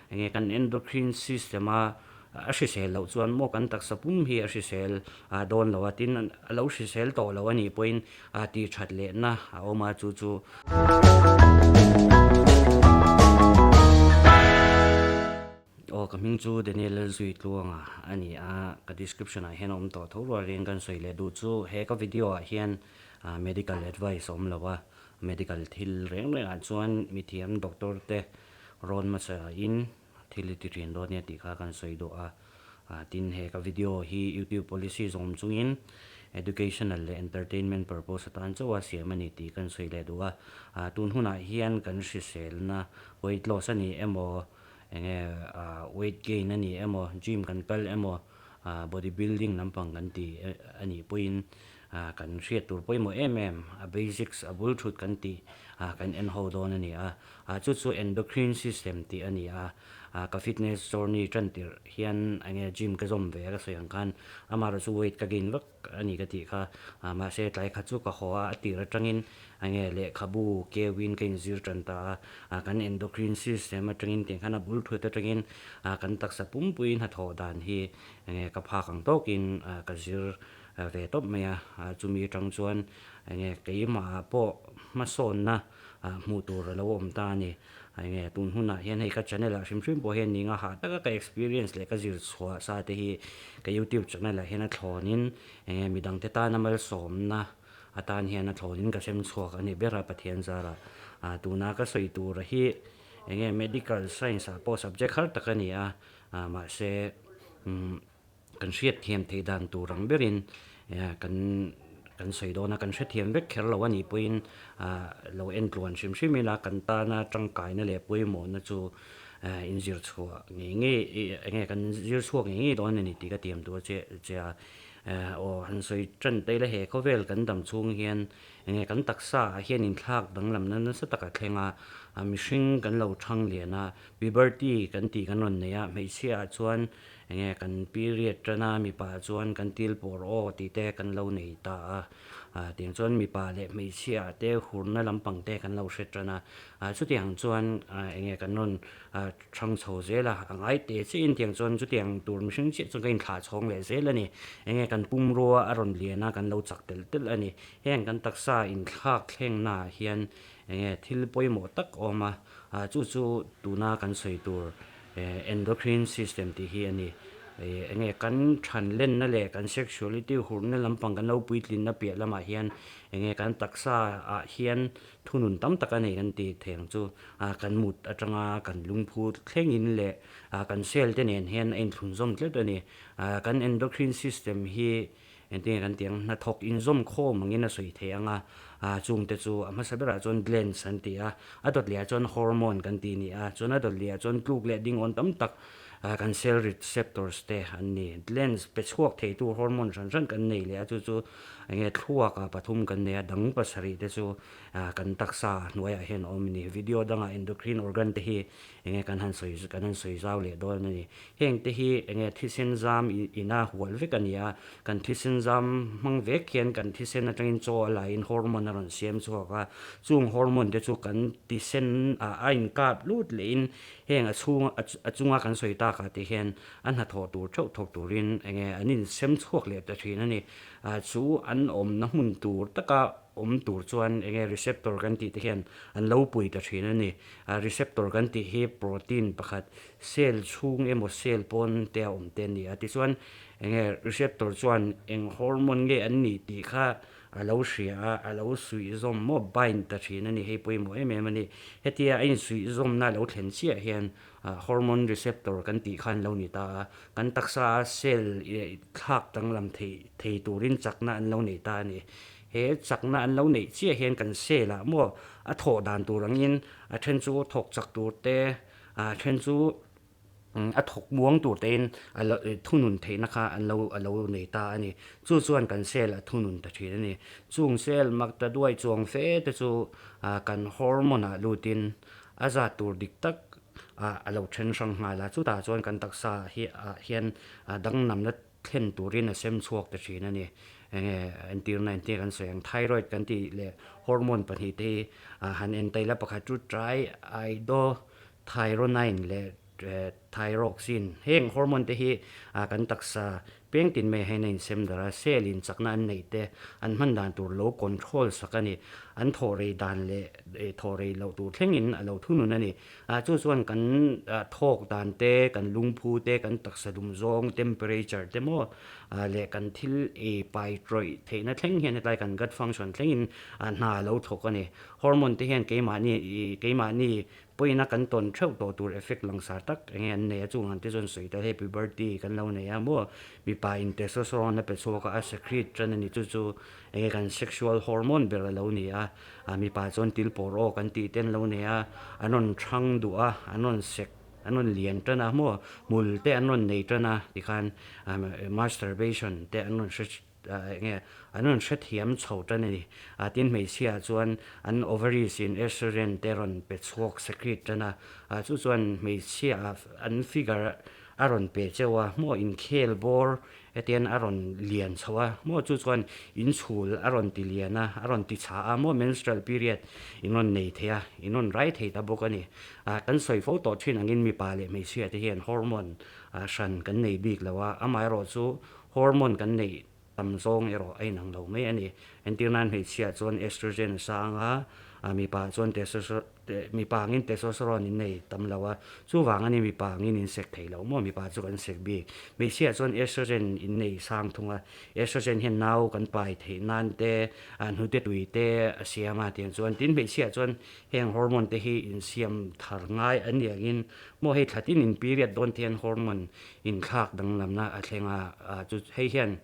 Enge kan endocrine system a a hrisel loh chuan maw kan taksa pum hi a hrisel dawn lo a, tin a lo hrisel tawh lo a nih pawhin tih that lehna a awm a chu chu. Aw ka hming chu Daniel Lalzuitluanga a ni a, ka description ah hian a awm tawh tho rualin kan sawi leh duh chu he ka video ah hian medical advice a awm lo a, medical thil reng reng ah chuan mithiam doctor te rawn hmasa in thil i ti thin dawn nia tih kha kan sawi duh a, tin he ka video hi youtube policy zawm chungin educational leh entertainment purpose atan chauh a siam a ni tih kan sawi leh duh a, tun hunah hian kan hriselna weight loss a ni emaw enge weight gain a ni emaw gym kan kal emaw body building lampang kan ti a nih pawhin kan hriat tur pawimawh em em a basics a bul thut kan tih kan en ho dawn a ni a. Chu chu endocrine system tih a ni a, ka fitness journey tan tirh hian enge gym ka zawm ve a ka sawi ang khan amaherawh chu weight ka gain vak a ni ka tih kha, mahse tlai khat chu ka haw a, a tir atangin enge lehkhabu keuin ka inzir tan ta a, kan endocrine system atangin tiang khan a bul thut atangin kan taksa pumpuiin hnathawh dan hi enge ka phak ang tawkin ka zir ve tawp mai a, chumi atang chuan enge keimah pawh hmasawnna hmuh tur a lo awm ta a ni. Enge tun hunah hian hei ka channel ah hrim hrim pawh hian ninga hah taka ka experience leh ka zir chhuah sa te hi ka youtube channel ah hian a thlawnin enge midangte tana malsawmna atan hian a thlawnin ka sem chhuak a ni ber a Pathian zarah. Tuna ka sawi tur hi enge medical science ah pawh subject har tak a ni a, mahse Kan hriatthiam theih dan tur ang berin kan kan sawi dawn a, kan hrethiam vek kher lo a nih pawhin lo en tluan hrim hrim ila kan tana tangkaina leh pawimawhna chu inzir chhuah ngei ngei eng nge kan zir chhuak ngei ngei dawn a ni tih ka tiam tur che che a. Aw han sawi tan ta ila he khawvel kan dam chhung hian eng nge kan taksa ah hian inthlak danglamna nasa tak a thleng a, mihring kan lo thang lian a, puberty kan tih kan rawn nei a, hmeichhia ah chuan Enge kan period tan a mipa chuan kan til pawr aw tih te kan lo nei ta a, ah tiang chuan mipa leh hmeichhia ah te hurna lampang te kan lo hre tan a, ah chutiang chuan ah enge kan rawn ah thang chho zel a, a ngai teh chiah in tiang chuan chutiang tur mihring chiah chuan ka inthlah chhawng leh zel a ni, enge kan pumrua a rawn lian a kan lo chak telh telh a ni, heng kan taksa inthlak thlengna ah hian enge thil pawimawh tak a awm a, ah chu chu tuna kan sawi tur Endocrine system tih hi a ni. Enge kan than lenna leh kan sexuality hurna lampang kan lo puitlinna piah lamah hian enge kan taksa ah hian thunun tam tak a nei kan tih thei ang chu. Kan mut atanga kan lungphu thlengin leh kan cell te nen hian a inthlunzawm tlat a ni. Kan endocrine system hi Engtinge kan tih ang, hnathawk inzawm khawm angin a sawi thei ang a, chungte chu a hmasa berah chuan glands an ti a, a dawt lehah chuan hormone kan tih a ni a, chuan a dawt lehah chuan tluk leh dingawn tam tak kan cell receptors te an ni. Glands pe chhuak theitu hormone hran hran kan nei leh a, chu chu enge thluakah pathum kan nei a, dang pasarih te chu kan taksa hnuaiah hian a awm a ni. Video dangah endocrine organ te hi enge kan han sawi kan han sawi zau leh dawn a ni. Heng te hi enge thisen zam ina hual vek a ni a, kan thisen zam hmang vek hian kan thisen atangin chaw a laiin hormone a rawn siam chhuak a, chung hormone te chu kan thisen ah a inkap lut lehin heng a chhung a chunga kan sawi takah te hian a hnathawh tur theuh thawk turin enge an insem chhuak leh ta thin a ni. Chu an awmna hmun tur taka awm tur chuan enge receptor kan tih te hian an lo pui ta thin a ni. Receptor kan tih hi protein pakhat cell chhung emaw cell pawn te a awm te a ni a. Tichuan enge receptor chuan eng hormone nge an nih tih kha a lo hria a, a lo suihzawm maw bind ta thin a ni. Hei pawimawh em em a ni. Hetia a insuihzawmna a lo thlen chiah hian hormone receptor kan tih kha an lo ni ta a. Kan taksa a cell thlak danglam theih thei turin chakna an lo nei ta a ni. He chakna an lo neih chiah hian kan cell ah maw a thawh dan tur angin a then chu thawk chak tur te, a then chu a thawk muang tur tein a lo thunun theihna kha an lo a lo nei ta a ni. Chu chuan kan cell a thunun ta thin a ni. Chung cell mak ta duai chuang fe te chu kan hormone ah lutin a zat tur dik tak a lo then hrang nghal a. Chutah chuan kan taksa hi ah hian dangnamna thlen turin a sem chhuak ta thin a ni. Enge entirna entir kan sawi ang thyroid kan tih leh hormone pahnihte hi han en taila pakhat chu triiodothyronine leh. Thyroxine, Heng hormone te hi kan taksa peng tin mai hian a insem darh a, cell in chakna an neih te an hman dan tur lo control sak a ni. An thawh rei dan leh thawh rei loh tur thlengin a lo thunun a ni. Chu chuan kan thawk dan te, kan lungphu te, kan taksa dum zawng, temperature, te maw leh kan thil ei pai tawih theihna thleng hian hetlai kan gut function thlengin hna a lo thawk a ni. Hormone te hian keimahni keimahni Pawina kan tawn theuh tawh tur effect langsar tak enge an nei a, chung ang te chuan sawi ta hei puberty kan lo nei a maw, mipa in testosterone a pe chhuak a, a secrete tan a ni chu chu enge kan sexual hormone ber a lo ni a, mipa chuan til pawr aw kan tih te an lo nei a, an rawn thang duh a, an rawn sek an rawn lian tan a maw, hmul te an rawn nei tan a tikhan masturbation te an rawn hre Enge an rawn hrethiam chho tan a ni. Tin hmeichhia chuan an ovaries in estrogen te rawn pe chhuak secrete tan a, chu chuan hmeichhia an figure a rawn pe cheu a, maw inkhel bawr hetian a rawn lian chho a, maw chu chuan inchhul a rawn ti lian a, a rawn ti chha a, maw menstrual period in rawn nei thei a, in rawn rai thei ta bawk a ni. Kan sawi fo tawh thin angin mipa leh hmeichhia te hian hormone hran kan nei bik lo a, amaherawhchu Hormone kan neih tam zawng erawh a inang lo mai a ni. Entir nan hmeichhia chuan estrogen a sang a, mipa chuan mipa angin testosterone in nei tam lo a, chuvang a ni mipa angin in sek thei lo maw, mipa chu kan sek bik. Hmeichhia chuan estrogen in nei sang thung a, estrogen hian nau kan pai theih nan te, hnute tui te a siam a tiang chuan tin hmeichhia chuan heng hormone te hi insiam thar ngai an nih angin maw hei thla tin in period dawn te hian hormone Inthlak danglamna a thleng a, chu hei hian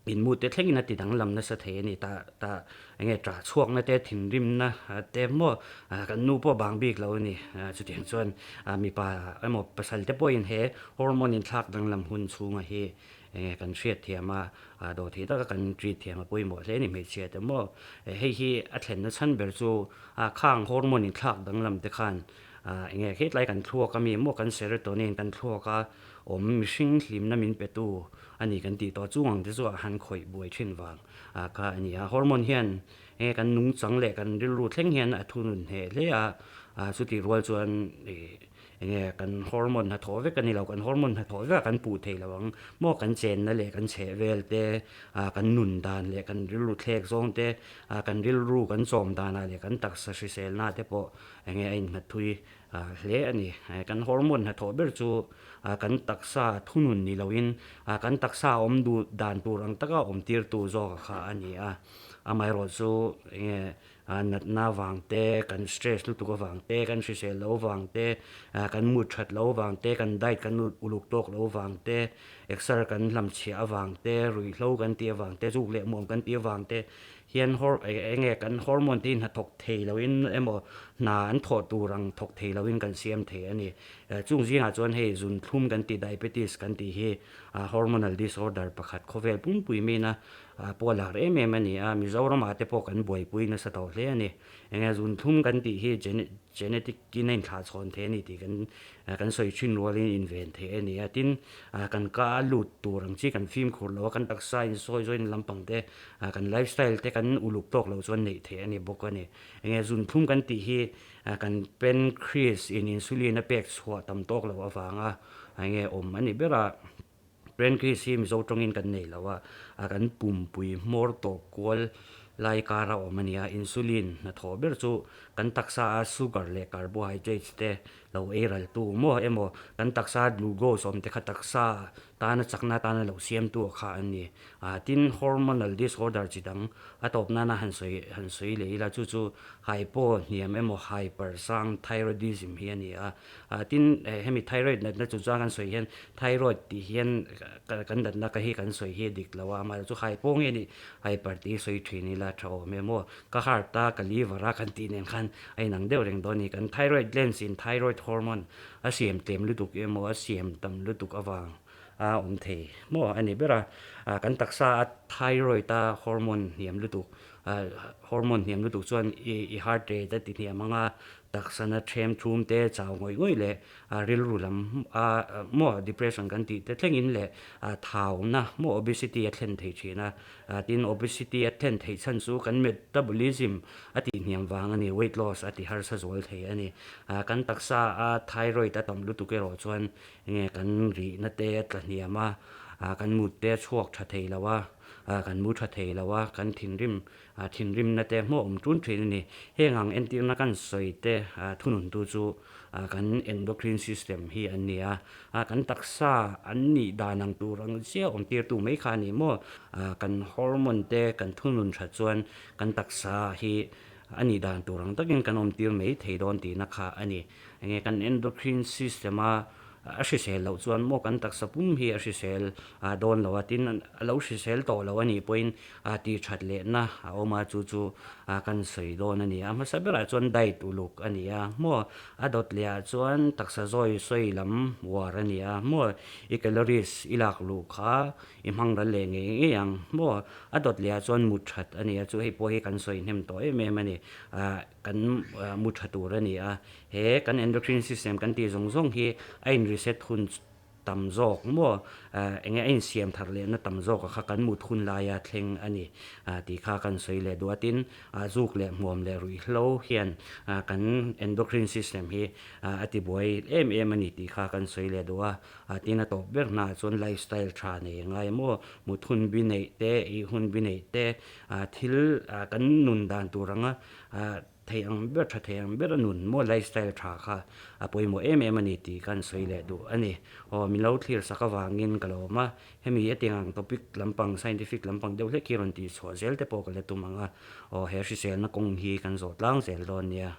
inmut te thlengin a ti danglam nasa thei a ni. Tah tah enge ṭah chhuakna te, thinrimna te maw kan nu pawh bang bik lo a ni. Chutiang chuan mipa emaw pasal te pawhin he hormone inthlak danglam hun chhunga hi enge kan hriat thiam a, dawhthei taka kan treat thiam a pawimawh hle a ni hmeichhia te maw. Hei hi a thlenna chhan ber chu khang hormone inthlak danglam te khan Enge hetlai kan thluak a mi maw kan serotonin kan thluak a awm mihring hlimna min pe tu a ni kan tih tawh chung ang te chu a han khawih buai thin vang kha a ni a. Hormone hian enge kan nungchang leh kan rilru thleng hian a thunun hneh hle a, chutih rual chuan enge kan hormone hnathawh vek a ni lo, kan hormone hnathawh vek a kan puh thei lo ang maw kan chenna leh kan chhehvel te, kan nun dan leh kan rilru thlek zawng te, kan rilru kan chawm danah leh kan taksa hriselna te pawh Enge a innghat thui hle a ni. Kan hormone hnathawh ber chu kan taksa thunun ni loin kan taksa awm duh dan tur ang taka awm tirtu zawk kha a ni a. Amaherawh chu enge natna vang te, kan stress lutuk avang te, kan hrisel lo vang te, kan mood that lo vang te, kan diet kan uluk tawk lo vang te, exer kan hlamchhiah avang te, ruihhlo kan tih avang te, zuk leh muam kan tih avang te hian enge kan hormone te hi hnathawk thei loin emaw hna an thawh tur ang thawk thei loin kan siam thei a ni. Chung zingah chuan hei zunthlum kan tih diabetes kan tih hi hormonal disorder pakhat khawvel pumpui mina pawh lar em em a ni a, Mizoramah te pawh kan buaipui nasa tawh hle a ni. Enge zunthlum kan tih hi genetic in a inthlah chhawn thei a ni tih kan kan sawi thin rualin inven thei a ni a, tin kan ka lut tur ang chi kan fimkhur lo a, kan taksa insawi zawin lampang te kan lifestyle te kan uluk tawk lo chuan neih theih a ni bawk a ni. Enge zunthlum kan tih hi kan pancreas in insulin a pek chhuah tam tawk loh avanga enge awm a ni ber a, pancreas hi Mizo tawngin kan nei lo a, kan pumpui hmawr tawp kual lai kara awm a ni a, insulin hnathawh ber chu kan taksa a sugar leh carbohydrates te lo ei ral tu maw emaw kan taksa glucose awm te kha taksa tana chakna tana lo siamtu kha a ni. Tin, hormonal disorder chi dang a tawp nana han sawi han sawi leh ila chu chu hypo hniam emaw hyper sang thyroidism hi a ni a. Tin, hemi thyroid natna chungchang kan sawi hian thyroid tih hian kan natna ka hi kan sawi hi a dik lo a, amaherawhchu hypo nge nih hyper tih hi sawi thin ila tha awm em aw. Ka heart a ka liver a kan tih nen khan a inang deuh reng dawn a ni. Kan thyroid glands in thyroid hormone a siam tlem lutuk emaw a siam tam lutuk avang a awm thei maw a ni ber a, kan taksa a thyroid a hormone hniam lutuk hormone hniam lutuk chuan i heart rate a ti hniam ang a. Taksa na ṭhem thum te chau ngawih ngawih leh rilru lam a maw depression kan tih te thlengin leh thauna maw obesity a thlen thei thin a. Tin, obesity a thlen theih chhan chu kan metabolism a tihhniam vang a ni, weight loss a ti harsa zual thei a ni. Kan taksa a thyroid a tam lutuk erawh chuan enge kan rihna te a tla hniam a, kan mut te a chhuak tha thei lo a, kan mu tha thei lo a, kan thinrim thinrimna te hmuh awm tun thin a ni. Heng ang entirna kan sawi te thununtu chu kan endocrine system hi an ni a, kan taksa an nih dan ang tur ang chiah awm tirtu mai kha a ni maw? Kan hormone te kan thunun that chuan kan taksa hi a nih dan tur ang takin kan awm tir mai thei dawn tihna kha a ni. Enge kan endocrine system a a hrisel loh chuan maw kan taksa pum hi a hrisel dawn lo a, tin a lo hrisel tawh lo a nih pawhin tih that lehna a awm a, chu chu kan sawi dawn a ni. A hmasa berah chuan diet uluk a ni a maw, a dawt leh ah chuan taksa zawi sawi lam uar a ni a maw, i calories i lak luh kha i hmang ral leh ngei ngei ang maw, a dawt leh ah chuan mut that a ni a, chu hei pawh hi kan sawi hnem tawh em em a ni. Kan mu tha tur a ni a, he kan endocrine system kan tih zawng zawng hi a in reset hun tam zawk maw enge a insiam thar lehna tam zawk a kha kan mut hun laia thleng a ni tih kha kan sawi leh duh a, tin zuk leh hmuam leh ruihhlo hian kan endocrine system hi a tibuai em em a ni tih kha kan sawi leh duh a, tin a tawp ber hnaah chuan lifestyle tha nei a ngai maw mut hun bi neih te, ih hun bi neih te thil kan nun dan tur anga thei ang ber tha thei ang ber a nun maw lifestyle tha kha a pawimawh em em a ni tih kan sawi leh duh a ni. Aw min lo thlir sak avangin ka lo awm a, hemi hetiang ang topic lampang scientific lampang deuh hlek hi rawn tih chhuah zel te pawh ka la tum ang a, aw he hriselna kawng hi kan zawh tlang zel dawn nia.